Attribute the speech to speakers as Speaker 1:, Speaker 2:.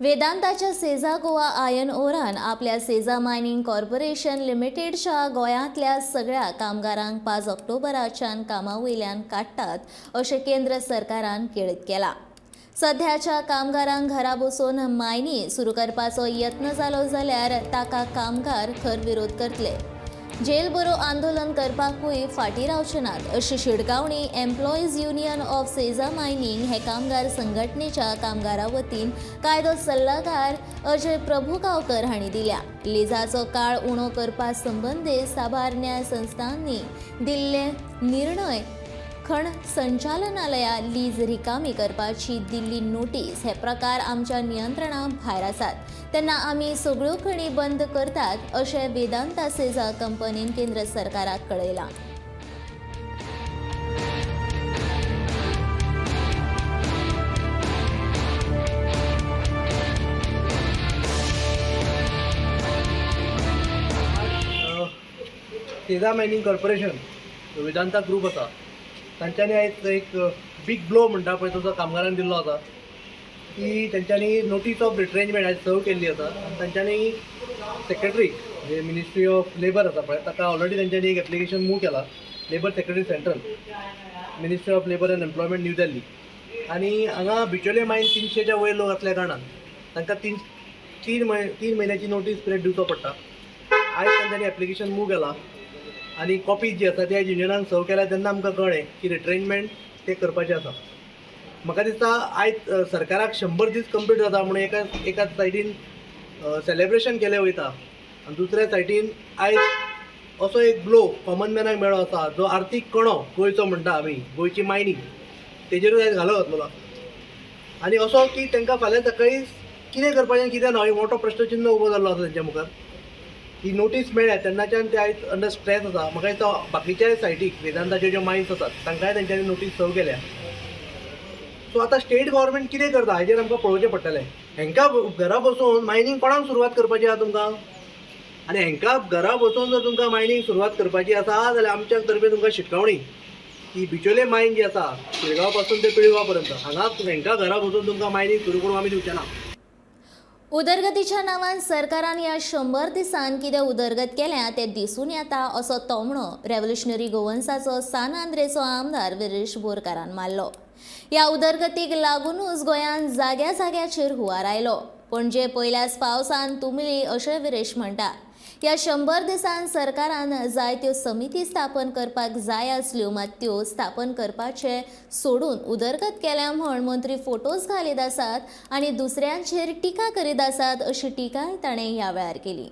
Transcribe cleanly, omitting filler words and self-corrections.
Speaker 1: वेदांताच्या Sesa Goa iron Ouran आपल्या Sesa mining corporation लिमिटेडच्या गोंयांतल्या सगळ्या कामगारांक 5 ऑक्टोबराच्यान कामा वयल्यान काडटात अशें केंद्र सरकारान कळीत केलां. सध्याच्या कामगारांक घरा बसून मायनी सुरू करपाचो यत्न जालो जाल्यार ताका कामगार खर विरोध करतले. जेल भरो आंदोलन करपाकूय फाटीं रावचे नात अशी शिटकावणी employees union of Sesa mining हे कामगार संघटनेच्या कामगारां वतीन कायदो सल्लागार अजय प्रभुगांवकर हांणी दिल्या. लिजाचो काळ उणो करपा संबंदीत साबार न्याय संस्थांनी दिल्ले निर्णय, खण संचालनालया लीज रिकामी करपाची दिल्ली नोटीस हे प्रकार आमच्या नियंत्रणा भायर आसात तेन्ना आमी सगळ्यो खणी बंद करतात अशें वेदांता सेझा कंपनीन केंद्र सरकाराक कळयलां.
Speaker 2: Sesa mining corporation Vedanta group आसा, तांच्यांनी आयज एक बीग ब्लो म्हणटा पळय तसो कामगारांक दिल्लो आसा की तेंच्यांनी नोटीस ऑफ रिट्रेंचमेंट आयज सर्व केल्ली आसा आनी तेंच्यांनी सेक्रेटरीक म्हणजे मिनिस्ट्री ऑफ लेबर आसा पळय ताका ऑलरेडी तेंच्यांनी एक एप्लिकेशन मूव केला, labour secretary central, ministry of labour and employment, New Delhi. आनी हांगा बिचोले मायन 300च्या वयर लोक आसल्या कारणान तांकां तीन तीन म्हय 3 म्हयन्याची नोटीस पिरियड दिवचो पडटा. आयज तेंच्यांनी एप्लिकेशन मूव केला आनी कॉपीज जी आसा ती आयज युनियनान सर्व केल्या तेन्ना आमकां कळ्ळें की रिट्रेंचमेंट ते करपाचें आसा. म्हाका दिसता आयज सरकाराक 100 दीस कंप्लीट जाता म्हणून एका एका सायडीन सेलेब्रेशन केलें वयता आनी दुसऱ्या सायडीन आयज असो एक ब्लो कॉमन मॅनाक मेळ्ळो आसा, जो आर्थीक कणो गोंयचो म्हणटा आमी, गोंयची मायनींग, तेजेरूच आयज घालो घातलेलो आसा. आनी असो की तांकां फाल्यां सकाळीं कितें करपाचें आनी कितें ना हो मोठो प्रश्नचिन्न उबो जाल्लो आसा तेंच्या मुखार. ही नोटीस मेळ्ळ्या तेन्नाच्यान ते आयज अंडर स्ट्रेस आसा. म्हाका दिसता बाकीच्याय सायटीक वेदांताच्यो ज्यो मायन्स आसात तांकांय तेंच्यांनी नोटीस सर्व केल्या. सो आतां स्टेट गव्हर्मेंट कितें करता हाजेर आमकां पळोवचें पडटलें. हेंकां घरा बसून मायनींग कोणाक सुरवात करपाची आसा तुमकां? आनी हेंकां घरा बसून जर तुमकां मायनींग सुरवात करपाची आसा जाल्यार आमच्या तर्फे तुमकां शिटकावणी की बिचोले मायन जी आसा शिरगांव पासून ते पिळगांव पर्यंत, हांगा हेंकां घरा बसून तुमकां मायनींग सुरू करूंक आमी दिवचे ना.
Speaker 1: उदरगतीच्या नांवान सरकारान ह्या 100 दिसांत कितें उदरगत केल्या तें दिसून येता असो तोमणो रेव्होल्युशनरी गोवन्साचो सान आंद्रेचो आमदार विरेश बोरकारान मारलो. ह्या उदरगतीक लागुनूच गोंयांत जाग्या जाग्याचेर हुंवार आयलो. पणजे पयल्याच पावसान तुंबली अशें विरेश म्हणटा. ह्या 100 दिसांत सरकारान जायत्यो समिती स्थापन करपाक जाय आसल्यो, मात त्यो स्थापन करपाचे सोडून उदरगत केल्या म्हण मंत्री फोटोज घालीत आसात आनी दुसऱ्यांचेर टिका करीत आसात अशी टिकाय ताणें ह्या वेळार केली.